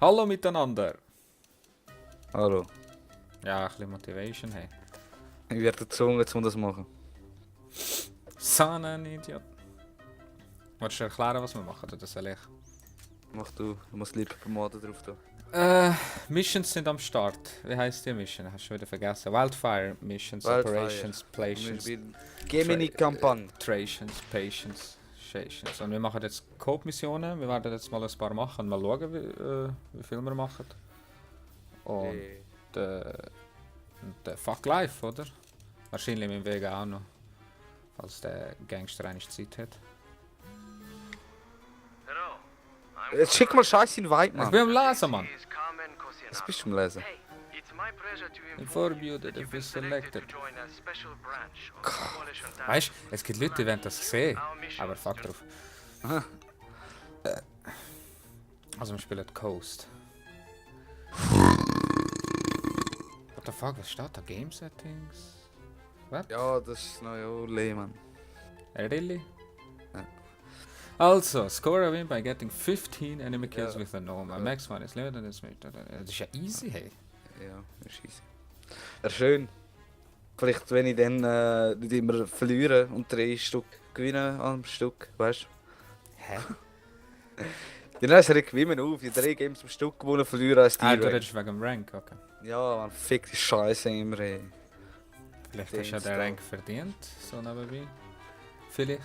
Hallo miteinander! Hallo. Ja, ein bisschen Motivation, hey. Ich werde gezwungen, um das zu machen. So ein Idiot. Wolltest du erklären, was wir machen, oder soll ich? Mach du musst lieber Pomade drauf tun. Missions sind am Start. Wie heisst die Mission? Hast du wieder vergessen? Wildfire Missions, Wildfire. Operations, Plations, Gemini-Kampagne. Trations, Patience, Stations. Und wir machen jetzt Coop-Missionen. Wir werden jetzt mal ein paar machen. Mal schauen, wie viel wir machen. Und der Fuck Life, oder? Wahrscheinlich mit dem Weg auch noch. Falls der Gangster eigentlich Zeit hat. Jetzt schick mal Scheiß in Vibe, Ich Mann. bin am Lesen, Mann! Was bist du am Lesen? Inform you that if you selected. Weißt du, es gibt Leute, die wollen das sehen. Aber fuck drauf. Aha. Also wir spielen Coast. What the fuck, was steht da? Game Settings? Ja, das ist noch ja Mann. Really? Ja. Also, score a win by getting 15 enemy kills Ja. with a gnome. A Ja. max one is limited and das ist ja easy, hey. Ja, ist easy. Ja, schön. Vielleicht, wenn ich dann nicht immer verliere und 3 Stück gewinne am Stück, weißt du? Hä? Ja, nein, es regt wie immer auf. Ich 3 Games am Stück gewonnen, verliere als die Ah, du Rank. redest wegen dem Rank, okay. Ja, man, fick die Scheiße immer, ey. Vielleicht hast du ja den Rank verdient, so nebenbei. Vielleicht.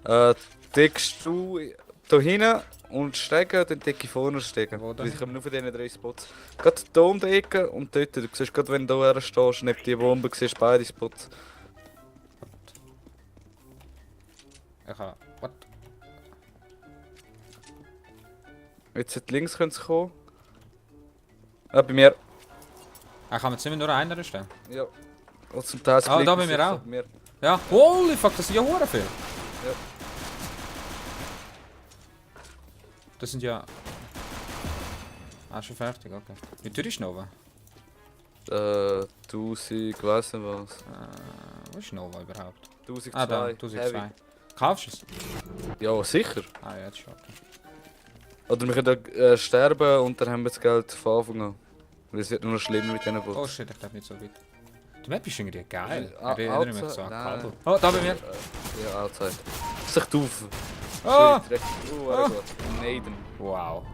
Ja. Deckst du da hinten und steigen, dann decke ich vorne steigen. Wo Weil ich denn? komme nur von diesen 3 Spots. Gerade hier um die Ecke und dort. Du siehst gerade, wenn du hier stehst, neben die Bombe, siehst du beide Spots. Ich habe. What? Jetzt hat links können sie kommen. Ah, bei mir. Ah, kann man jetzt immer nur einer stellen? Ja. Und zum Teil Ah, da bei mir auch. Ja. Holy fuck, das sind ja hure viel. Ja. Das sind ja. Ah, schon fertig, okay. Wie teuer ist Nova? 1000, ich weiss nicht was. Wo ist Nova überhaupt? 1002. Ah, da, 1002. Kaufst du es? Ja, sicher. Ah, ja, jetzt schon. Okay. Oder wir können sterben und dann haben wir das Geld von Anfang an. Weil es wird nur noch schlimmer mit diesen Bots. Oh shit, ich glaube nicht so weit. Die Map ist irgendwie geil. Ah, Ich erinnere mich outside? so an Nein. Kabel. Oh, da bei mir! Ja, outside. Sich auf. Oh! Oh, Gott. Neiden. Wow.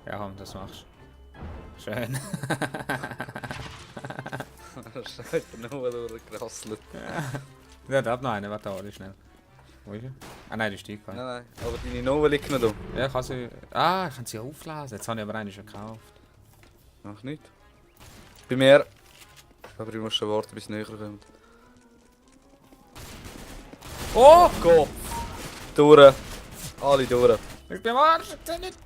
Ja, komm, das machst du. Schön. Scheiße, nur durchgerasselt. Ja, da hat noch einen, warte, warte schnell. Wo ist er? Ah nein, das ist die. Nein, nein, aber deine Nova liegt noch da. Ja, ich kann sie. Ah, ich kann sie auflesen. Jetzt habe ich aber eine schon gekauft. Mach nicht. Bei mir. Aber ich muss schon warten, bis es näher kommt. Oh! Kopf! Durch! Alle durch! Ich bin am Arsch! Ich seh nicht!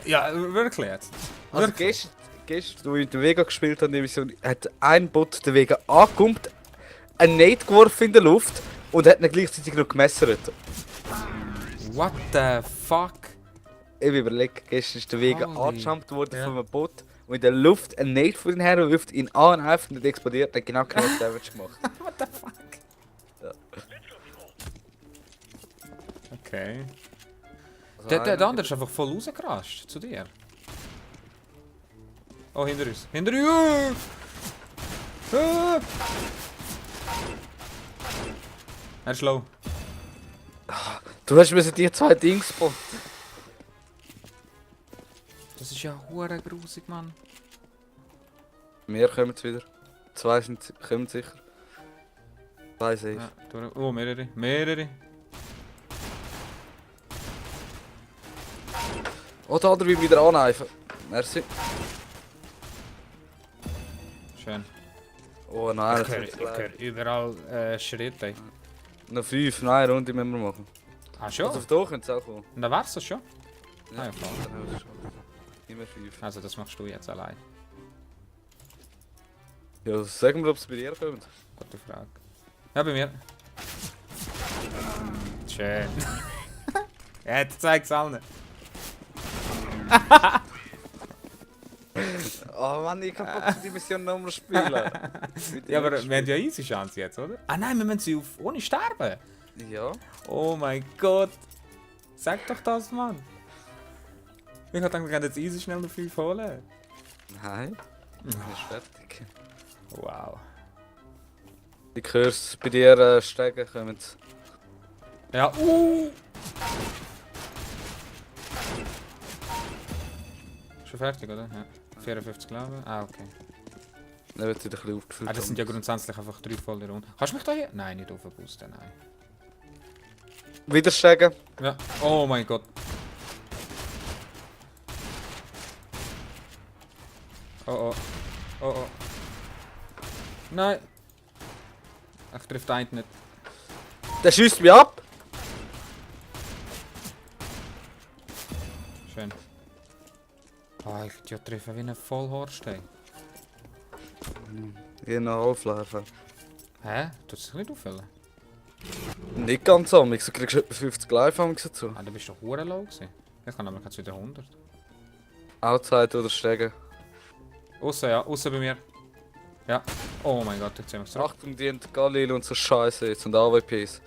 Ja. Ja, wirklich jetzt. Also Wirklich? gestern, wo ich mit dem Vega gespielt habe, hat ein Bot den Vega angekommen, einen Nate geworfen in der Luft und hat ihn gleichzeitig noch gemessert. What the fuck? Ich habe überlegt, gestern ist der Vega Holy. angejumpt worden Ja. von einem Bot und in der Luft ein Nate von den her wirft ihn an und einfach nicht explodiert, hat genau Damage gemacht. What the fuck? Ja. Okay. Also Der andere ist einfach voll rausgerascht zu dir. Oh, hinter uns. Hinter uns! Ah! Er ist low. Du hast mir die 2 Dings spotten. Das ist ja hure grusig, Mann. Wir kommen jetzt wieder. 2 kommen sicher. 2 safe. Ja, oh, mehrere. Mehrere. Oh, der andere will wieder anheifen. Merci. Schön. Oh nein, Ich höre überall Schritte. Noch 5, nein, Runde müssen wir machen. Ah, schon? Also auf da könnte es auch kommen. Und da wär's das schon? Ja, Ah, ja, klar. dann haben wir es schon. Immer 5. Also, das machst du jetzt allein. Ja, sag mir, ob es bei dir kommt. Gute Frage. Ja, bei mir. Schön. Ja, jetzt zeig's allen. Oh Mann, ich kann Bock die Mission nochmal spielen. Ja, aber wir haben ja easy Chance jetzt, oder? Ah nein, wir müssen sie auf ohne sterben. Ja. Oh mein Gott! Sag doch das, Mann! Ich hab gedacht, wir können jetzt easy schnell noch 5 holen. Nein. Ich bin fertig. Wow. Ich höre es bei dir steigen kommen. Ja, Schon fertig, oder? Ja. 54 glaube ich. Ah, okay. Dann wird wieder ein bisschen aufgefüllt. Ah, das sind ja grundsätzlich einfach 3 volle Runden. Kannst du mich da hier? Nein, nicht aufboosten, nein. Wieder steigen. Ja. Oh mein Gott. Oh oh. Oh oh. Nein. Ich treffe einen nicht. Der schießt mich ab. Schön. Ah, ich treffe wie ein Vollhorst, ey. Ich noch auflaufen. Hä? Tut sich nicht auffüllen? Nicht ganz am, ich kriegst du etwa 50 live am dazu. Ah, du bist doch hure low gewesen. Ich kann aber jetzt wieder 100. Outside oder steigen. Aussen, ja. Aussen bei mir. Ja. Oh mein Gott, jetzt sind wir zurück. Achtung, die haben Galil und so Scheiße jetzt und AWPs.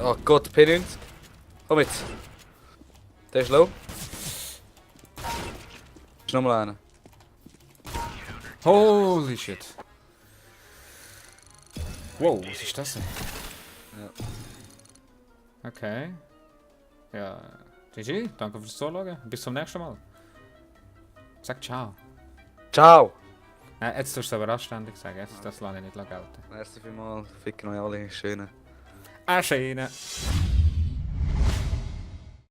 Oh Gott, P90. Komm jetzt. Der ist low. Ist nochmal einer. Holy shit. Wow, was ist das denn? Ja. Okay. Ja. GG, danke fürs Zuschauen. Bis zum nächsten Mal. Sag ciao. Ciao! Nein, jetzt tust du es aber anständig sagen. Jetzt, das lasse ich nicht gelten. Merci vielmals. Ficken euch alle. Schöne. Ah, schöne.